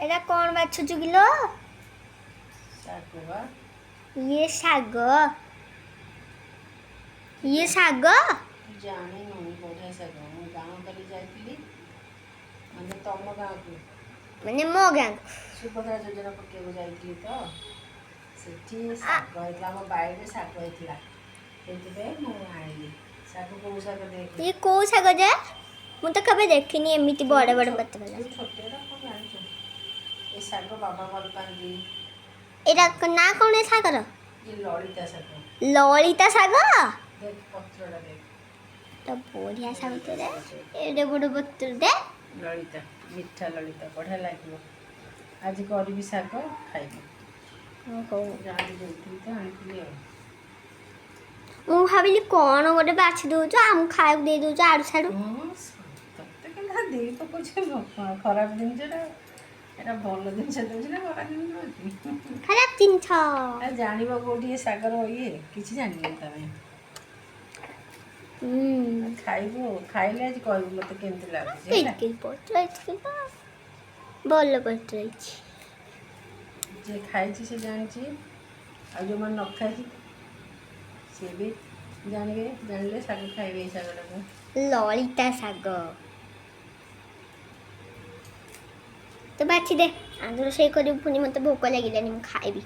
ଏଇଟା କ'ଣ ବାଛୁଛୁ କିଲୋ? ଶାଗ ବା। ଇଏ ଶାଗ, ଇଏ ଶାଗ। ଜାଣିନୁ, ବଢ଼ିଆ ଶାଗ। ମୁଁ ଗାଁ କାଲି ଯାଇଥିଲି, ମାନେ ତମ ଗାଁକୁ। ମାନେ ମୋ ଗାଁକୁ। ସୁଭଦ୍ରା ଯୋଜନା ପକେଇବାକୁ ଯାଇଥିଲି ତ, ସେଠି ଶାଗ ହେଇଥିଲା। ଆମ ବାଡ଼ିରେ ଶାଗ ହେଇଥିଲା, ସେଇଥିପାଇଁ ମୁଁ ଆଣିଲି ଶାଗ। କୋଉ ଶାଗ ଦେଖ। ଇଏ କୋଉ ଶାଗ ଯେ? ମୁଁ ତ କେବେ ଦେଖିନି ଏମିତି ବଡ଼ ବଡ଼ ପତ୍ର ବାଲା। ତୁ ଛୋଟିଆଟା, କ'ଣ ଜାଣିଛୁ? ଏ ଶାଗ ବାବା ଭଲ ପାଆନ୍ତି। ଏଇଟା ନା କ'ଣ ଏ ଶାଗର? ଇଏ ଲଳିତା ଶାଗ। ଲଳିତା ଶାଗ। ଦେଖ, ପତ୍ରଟା ଦେଖ। ତ ବଢ଼ିଆ ଶାଗ ତ, ଏଡ଼େ ବଡ଼ ପତ୍ରଟେ। ଲଳିତା, ମିଠା ଲଳିତା, ବଢ଼ିଆ ଲାଗିବ। ଆଜି କରିବି ଶାଗ, ଖାଇବି। ହଉ। ଗାଁକୁ ଯାଇଥିଲି ତ, ଆଣିଥିଲି ଆଉ। ମୁଁ ଭାବିଲି କ'ଣ ଗୋଟେ ବାଛି ଦଉଛ, ଆମକୁ ଖାଇବାକୁ ଦେଇ ଦଉଛ ଆଡ଼ୁ ସାଡ଼ୁ। ହଁ, ତତେ କେମିତି ଦେଇ ପକଉଛି ଖରାପ ଜିନିଷଟା? ଏଇଟା ଭଲ ଜିନିଷ ଦେଉଛି ନା ଖରାପ ଜିନିଷ ଦେଉଛି? ଖରାପ ଜିନିଷ। ଆଉ ଜାଣିବ କୋଉଠି ଏ ଶାଗର ଇଏ? କିଛି ଜାଣିବନି ତମେ। ଖାଇବୁ, ଖାଇଲେ ଆଜି କହିବୁ ମୋତେ କେମିତି ଲାଗୁଛି, ହେଲା? ଏତିକି ପତ୍ର ଏତିକି ତ ଭଲ ପତ୍ର ହେଇଛି। ଯିଏ ଖାଇଛି ସେ ଜାଣିଛି, ଆଉ ଯେଉଁମାନେ ନ ଖାଇଛି ସିଏ ବି ଜାଣିବେ। ଜାଣିଲେ ଶାଗ ଖାଇବେ, ଏଇ ଶାଗଟାକୁ। ଲଳିତା ଶାଗ ତ ବାଛି ଦେ, ଆନ୍ଧ୍ର ରୋଷେଇ କରିବୁ ପୁଣି। ମୋତେ ଭୋକ ଲାଗିଲାନି, ମୁଁ ଖାଇବି।